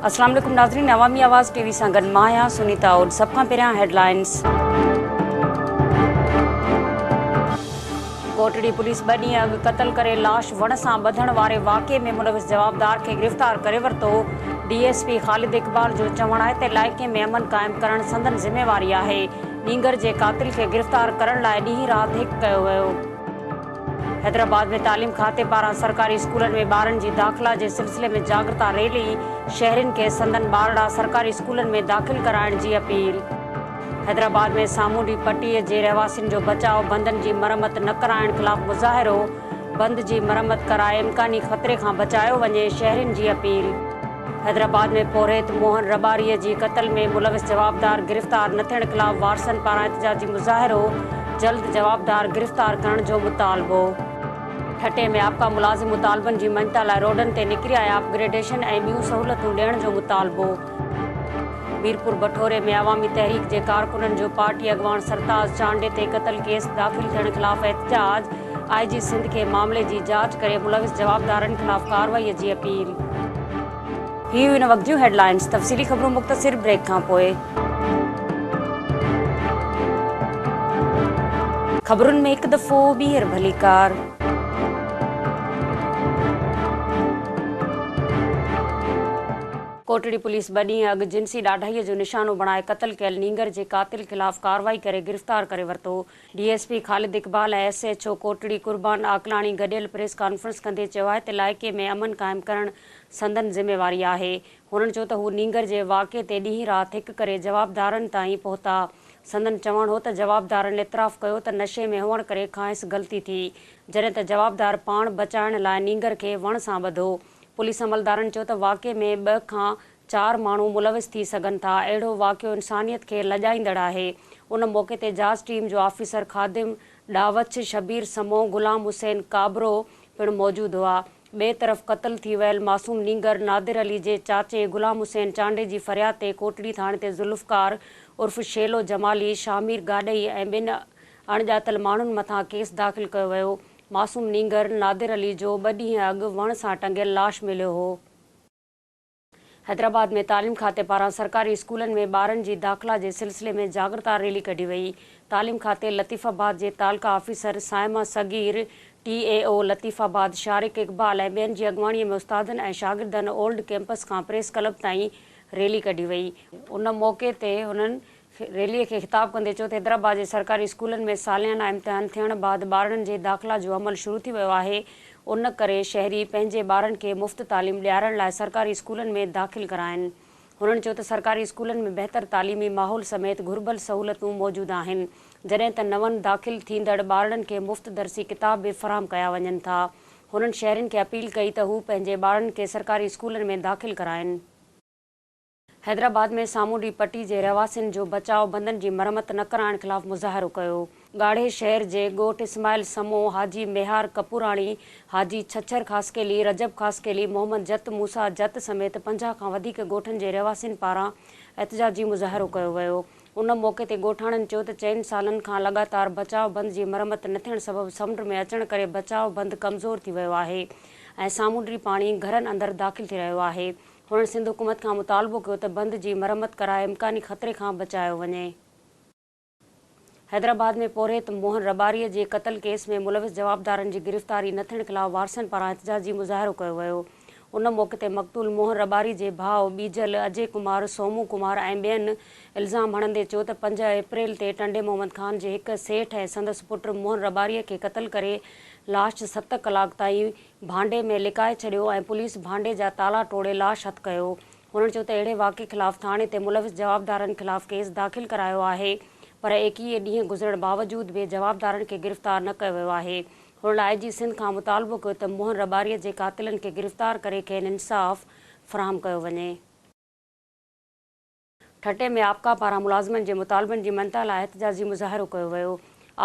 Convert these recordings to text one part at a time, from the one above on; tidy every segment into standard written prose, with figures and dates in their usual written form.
السلام عليڪم ناظرين عوامي آواز ٽي وي سان گڏ مان آهيان سنيتا اوڏ سڀ کان پهريان هيڊلائنز. ڪوٽڙي پوليس ٻه ڏينهن اڳ قتل ڪري لاش وڻ سان ٻڌڻ واري واقعي ۾ ملوث جوابدار کي گرفتار ڪري ورتو. D S P Khalid Iqbal جو چوڻ آهي ته علائقي ۾ امن قائم ڪرڻ سندن ذميواري آهي. نينگر جي قاتل کي گرفتار ڪرڻ لاء ڏينهن رات هڪ ڪيو ويو. حيدرآباد ۾ تعليم کاتي پاران سرڪاري اسڪولن ۾ ٻارن جي داخلا جي سلسلي ۾ جاڳرتا ريلي، شهرين کي سندن ٻارڙا سرڪاري اسڪولن ۾ داخل ڪرائڻ جي اپيل. حيدرآباد ۾ سامونڊي پٽي جي رهواسين جو بچاء بندن جي مرمت نه ڪرائڻ خلاف مظاهرو، بند جي مرمت ڪرائي امڪاني خطري کان بچايو وڃي، شهرين جي اپيل. حيدرآباد ۾ پورهيت موهن رٻاري جي قتل ۾ ملوث جوابدار گرفتار نه ٿيڻ خلاف وارثن پاران احتجاجي مظاهرو، جلد جوابدار گرفتار ڪرڻ جو مطالبو. ٺٽي ۾ آپڪا ملازم مطالبن جي مڃتا لاء روڊن تي نڪري آيا، اپ گريڊيشن ۽ ٻيون سهولتون ڏيڻ جو مطالبو. ميرپور بٺوري ۾ عوامي تحريڪ جي ڪارڪنن جو پارٽي اڳواڻ سرتاج چانڊيي تي قتل ڪيس داخل ٿيڻ خلاف احتجاج، آء جي سنڌ کي معاملي جي جاچ ڪري ملوث جوابدارن خلاف ڪارروائي جي اپيل. هي هيون هن وقت جون هيڊلائنز، تفصيلي خبرون مختصر بريڪ کان پوء. خبرن ۾ هڪ دفعو ٻيهر ڀليڪار. ڪوٽڙي پوليس ٻه ڏينهن اڳ جنسي ڏاڍائي جو نشانو بڻائي قتل ڪيل نينگر جي قاتل خلاف ڪارروائي ڪري گرفتار ڪري ورتو. D S P Khalid Iqbal ۽ S H O Kotri Qurban Aqlani گڏيل پريس ڪانفرنس ڪندي چيو آهي ته علائقي ۾ امن قائم ڪرڻ سندن ذميواري آهي. هنن چيو ته هو نينگر جي واقعي تي ڏينهن رات هڪ ڪري جوابدارن تائين پهتا. سندن چوڻ هو ته جوابدارن اعتراف ڪيو ته نشي ۾ هئڻ ڪري کانئس غلطي ٿي، جڏهن ته جوابدار پاڻ بچائڻ لاء نينگر کي وڻ سان ٻڌو. پوليس عملدارن چيو ته واقعي ۾ ٻه کان چار ماڻهو ملوث ٿي سگهن ٿا، اهڙو واقعو انسانيت کي لڄائيندڙ آهي. ان موقعي تي جاچ ٽيم جو آفيسر خادم ڏاوڇ، شبير سمون، غلام حسين ڪابرو پڻ موجود هئا. ٻئي طرف قتل ٿي ويل معصوم نينگر نادر علي جي چاچي غلام حسين چانڊيي جي فرياد تي ڪوٽڙي ٿاڻي تي ذوالفقار عرف شيلو جمالي، شاهمير گاڏهي ۽ ٻين اڻڄاتل ماڻهن مٿان ڪيس داخل ڪيو ويو. معصوم نينگر نادر علي جو ٻه ڏينهن اڳ وڻ سان ٽنگيل لاش مليو هو. حيدرآباد ۾ تعليم کاتي پاران سرڪاري اسڪولن ۾ ٻارن جي داخلا جي سلسلي ۾ جاڳرتا ريلي ڪڍي وئي. تعليم کاتي لطيف آباد جي تعلقه officer Saima Sagir, T A O Latifabad Shariq Iqbal ۽ ٻين جي اڳواڻي ۾ استادن ۽ شاگردن اولڊ ڪيمپس کان پريس ڪلب تائين ريلي ڪڍي وئي. ان موقعي تي هنن ريلي کي خطاب ڪندي چيو ته حيدرآباد جي سرڪاري اسڪولن ۾ ساليانا امتحان ٿيڻ بعد ٻارڙن جي داخلا جو عمل شروع ٿي ويو آهي ان ڪري شهري پنهنجي ٻارن کي مفت تعليم ڏيارڻ لاء سرڪاري اسڪولن ۾ داخل ڪرائين. هنن چيو ته سرڪاري اسڪولن ۾ بهتر تعليمي ماحول سميت گهربل سهولتون موجود آهن جڏهن ته نون داخل ٿيندڙ ٻارڙن کي مفت درسي ڪتاب به فراهم ڪيا وڃن ٿا. هنن شهرين کي اپيل ڪئي ته هو پنهنجي ٻارڙن کي سرڪاري اسڪولن ۾ داخل ڪرائين. حيدرآباد ۾ سامونڊي پٽي جي رهواسين جو بچاء بندن جي مرمت نه ڪرائڻ خلاف مظاهرو ڪيو. ڳاڙهي شهر جي ڳوٺ اسماعيل سمون، حاجي ميهار ڪپوراڻي، حاجي ڇڇر خاصخيلي، رجب خاصخيلي، محمد جت، موسيٰ جت سميت 50 کان وڌيڪ ڳوٺن جي رهواسين پاران احتجاجي مظاهرو ڪيو ويو. ان موقعي تي ڳوٺاڻن چيو ته چئن سالن کان لڳاتار بچاء بند جي مرمت نه ٿيڻ سبب سمنڊ ۾ اچڻ ڪري بچاء بند ڪمزور ٿي ويو آهي ۽ سامونڊي پاڻي گهرن اندر داخل ٿي رهيو آهي. هنن سنڌ حڪومت کان مطالبو ڪيو ته بند جي مرمت ڪرائي امڪاني خطري کان بچايو وڃي. حيدرآباد ۾ پورهيت موهن رٻاري جي قتل ڪيس ۾ ملوث جوابدارن جي گرفتاري نه ٿيڻ خلاف وارثن پاران احتجاجي مظاهرو ڪيو ويو. ان موقعي تي مقتول موهن رٻاري جي ڀاء ٻيجل، اجي ڪمار، سومو ڪمار ۽ ٻين الزام هڻندي چيو ته 5 اپريل تي ٽنڊي محمد خان جي هڪ سيٺ ۽ سندس پٽ موهن رٻاري کي قتل ڪري لاش 7 ڪلاڪ تائين ڀانڊي ۾ لڪائي ڇڏيو ۽ پوليس ڀانڊي جا تالا ٽوڙي لاش هٿ ڪيو. هنن چيو ته اهڙي واقعي خلاف ٿاڻي تي ملوث جوابدارن خلاف ڪيس داخل ڪرايو آهي پر 21 ڏينهن گذرڻ باوجود به جوابدارن کي گرفتار نه ڪيو ويو آهي. هنن آء جي سنڌ کان مطالبو ڪيو ته موهن رٻاري جي قاتلن کي گرفتار ڪري کين انصاف فراهم ڪيو وڃي. ٺٽي ۾ آپڪا پاران ملازمن جي مطالبن جي مڃتا لاء احتجاجي مظاهرو ڪيو ويو.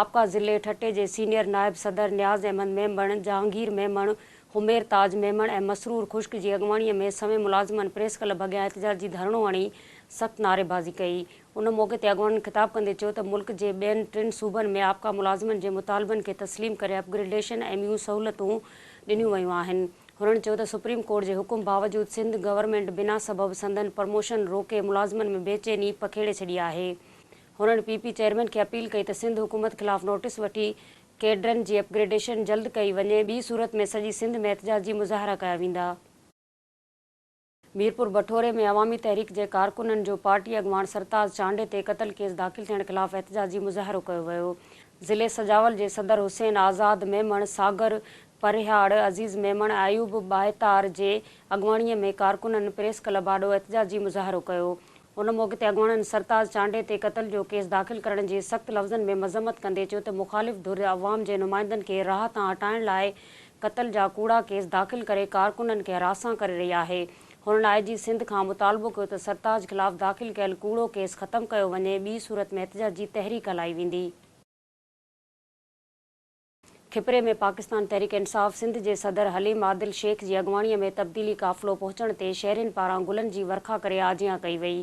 آپڪا ضلعي ٺٽي جي سينيئر نائب صدر نياز احمد ميمڻ، جهانگير ميمڻ، حمير تاج ميمڻ ۽ مسرور خشڪ جي اڳواڻي ۾ سوين ملازمن پريس ڪلب اڳيان احتجاجي ڌرڻو هڻي سخت نعريبازي ڪئي. ان موقعي تي اڳواڻن خطاب ڪندي چيو ته ملڪ جي ٻين ٽن صوبن ۾ آپڪا ملازمن جي مطالبن کي تسليم ڪري اپ گريڊيشن ۽ ٻيون سهولتون ڏنيون ويون آهن. هنن چيو ته سپريم ڪورٽ جي حڪم باوجود سنڌ گورنمينٽ بنا سبب سندن پرموشن روڪي ملازمن ۾ بيچيني پکيڙي ڇڏي آهي. هنن پي پي چيئرمين کي اپيل ڪئي ته سنڌ حڪومت خلاف نوٽيس وٺي ڪيڊرن جي اپگريڊيشن جلد ڪئي وڃي ٻي صورت ۾ سڄي سنڌ ۾ احتجاجي مظاهرا ڪيا ويندا. ميرپور بٺوري ۾ عوامي تحريڪ جي ڪارڪنن جو پارٽي اڳواڻ سرتاج چانڊيي تي قتل ڪيس داخل ٿيڻ خلاف احتجاجي مظاهرو ڪيو ويو. ضلعي سجاول جي صدر حسين آزاد ميمڻ، ساگر پرهياڙ، عزيز ميمڻ ۽ ايوب ٻاهتار جي اڳواڻي ۾ ڪارڪنن پريس ڪلب آڏو احتجاجي مظاهرو ڪيو. ان موقعي تي اڳواڻن سرتاج چانڊيي تي قتل جو ڪيس داخل ڪرڻ جي سخت لفظن ۾ مذمت ڪندي چيو ته مخالف ڌر عوام جي نمائندن کي راهه تان هٽائڻ لاء قتل جا ڪوڙا ڪيس داخل ڪري ڪارڪنن کي هراسان ڪري رهي آهي. هنن آء جي سنڌ کان مطالبو ڪيو ته سرتاج خلاف داخل ڪيل ڪوڙو ڪيس ختم ڪيو وڃي ٻي صورت ۾ احتجاجي تحريڪ هلائي ويندي. کپري ۾ پاڪستان تحريڪ انصاف سنڌ جي صدر حليم عادل شيخ جي اڳواڻي ۾ تبديلي قافلو پهچڻ تي شهرين پاران گلن جي ورکا ڪري آجيان ڪئي وئي.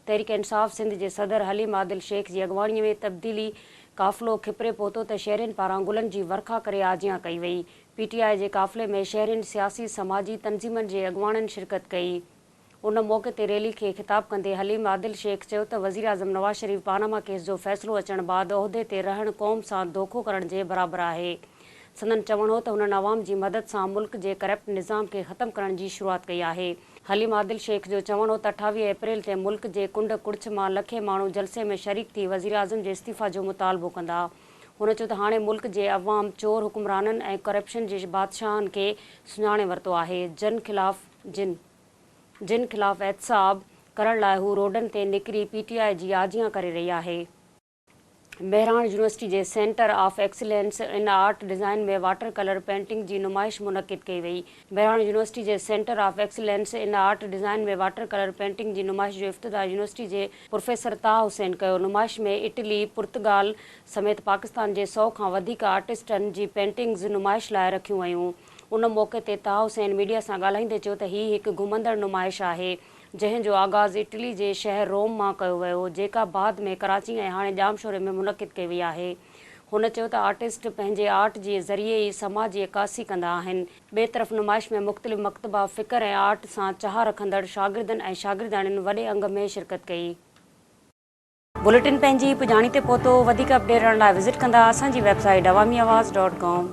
تحريڪ انصاف سنڌ جي صدر حليم عادل شيخ جي اڳواڻي ۾ تبديلي قافلو کپري پهتو ته شهرين پاران گلن جي ورکا ڪري آجيان ڪئي وئي. پي ٽي آء جي قافلي ۾ شهرين، سياسي سماجي تنظيمن جي اڳواڻن شرڪت ڪئي. ان موقعي تي ريلي کي خطاب ڪندي حليم عادل شيخ چيو ته وزيراعظم نواز شريف پاناما ڪيس جو فيصلو اچڻ بعد عهدي تي رهڻ قوم سان دوکو ڪرڻ جي برابر آهي. سندن چوڻ هو ته هنن عوام جي مدد سان ملڪ جي ڪرپٽ نظام کي ختم ڪرڻ جي شروعات ڪئي آهي. حليم عادل شيخ جو چوڻ هو ته 28 اپريل تي ملڪ جي ڪنڊ ڪڙڇ مان لکين ماڻهو جلسي ۾ شريڪ ٿي وزيراعظم جي استعيفيٰ جو مطالبو ڪندا. هن چيو ته هاڻي ملڪ جي عوام چور حڪمرانن ۽ ڪرپشن جي بادشاهن کي سڃاڻي ورتو آهي جن خلاف جن جن خلاف احتساب ڪرڻ لاء هو روڊن تي نڪري پي ٽي آء جي آجيان ڪري رهي آهي. مهراڻ يونيورسٽي جي centre of excellence in art design ۾ water colour painting جي نمائش منعقد ڪئي وئي. مهراڻ يونيورسٽي جي centre of excellence in art design ۾ water colour painting جي نمائش جو افتتاح يونيورسٽي جي پروفيسر طه حسين ڪيو. نمائش ۾ اٽلي، پرتگال سميت پاڪستان جي سئو کان وڌيڪ آرٽسٽن جي پينٽنگز نمائش لاء رکيون ويون. ان موقعي تي طه حسين ميڊيا سان ڳالهائيندي چيو ته هي هڪ گهمندڙ نمائش آهي، جنهن جو آغاز اٽلي جي شهر روم مان ڪيو ويو، جيڪا بعد ۾ ڪراچي ۽ هاڻي ڄامشوري ۾ منعقد ڪئي وئي آهي. هن چيو ته آرٽسٽ پنهنجي آرٽ جي ذريعي ئي سماج جي عڪاسي ڪندا آهن. ٻئي طرف نمائش ۾ مختلف مڪتبه فڪر ۽ آرٽ سان چاهه رکندڙ شاگردن ۽ شاگردياڻين وڏي انگ ۾ شرڪت ڪئي. بليٽن پنهنجي پڄاڻي تي پهتو، وڌيڪ اپڊيٽ رهڻ لاء وزٽ ڪندا اسان جي ويب سائيٽ عوامي آواز ڊاٽ ڪام.